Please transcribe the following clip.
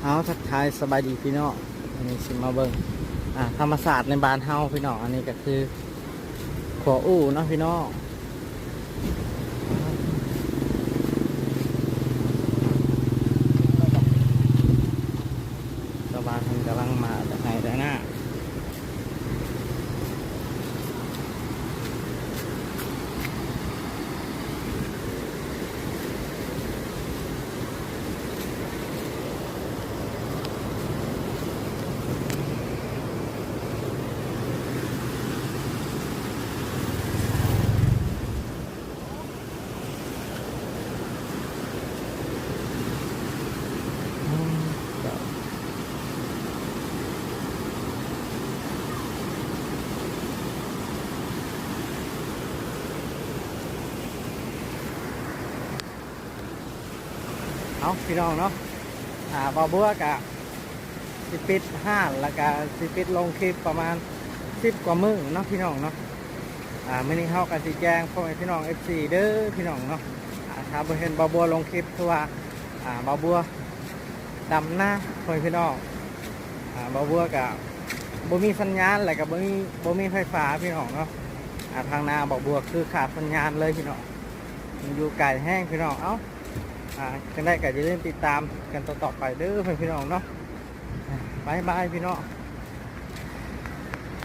ເອົາ ທັກທາຍສະບາຍດີພີ່ນ້ອງ, ມື້ນີ້ຊິມາເບິ່ງ ອ່າ ທຳມະຊາດໃນບ້ານເຮົາພີ່ນ້ອງ. ອັນນີ້ກໍຄືຂົວອູ່ເນາະພີ່ນ້ອງ, ຊາວບ້ານເພິ່ນກຳລັງມາແຕ່ໄຮ່ແຕ່ນາ. ເອົາ ພີ່ນ້ອງເນາະ, ອ່າ ບ່າວບົວກະຊິປິດຮ້ານ ແລ້ວກະຊິປິດລົງຄລິບປະມານສິບກວ່າມື້ເນາະ ພີ່ນ້ອງເນາະ. ອ່າ ມື້ນີ້ເຮົາກໍຊິແຈ້ງພໍ່ແມ່ພີ່ນ້ອງ ເອັຟຊີ ເດີພີ່ນ້ອງເນາະ, ອ່າ ຖ້າບໍ່ເຫັນບ່າວບົວລົງຄລິບ ຄືວ່າ ອ່າ ບ່າວບົວດຳນາ ພໍ່ແມ່ພີ່ນ້ອງ. ອ່າ ບ່າວບົວກໍບໍ່ມີສັນຍານ ແລ້ວກໍບໍ່ມີ ບໍ່ມີໄຟຟ້າພີ່ນ້ອງເນາະ. ອ່າ ທາງນາບ່າວບົວຄືຂາດສັນຍານເລີຍພີ່ນ້ອງ, ມັນຢູ່ໄກແຮງພີ່ນ້ອງ. ເອົ້າ ອ່າ ຈັ່ງໃດກໍຢ່າລືມຕິດຕາມກັນຕໍ່ໆໄປເດີພີ່ນ້ອງເນາະ. ບາຍບາຍພີ່ນ້ອງ.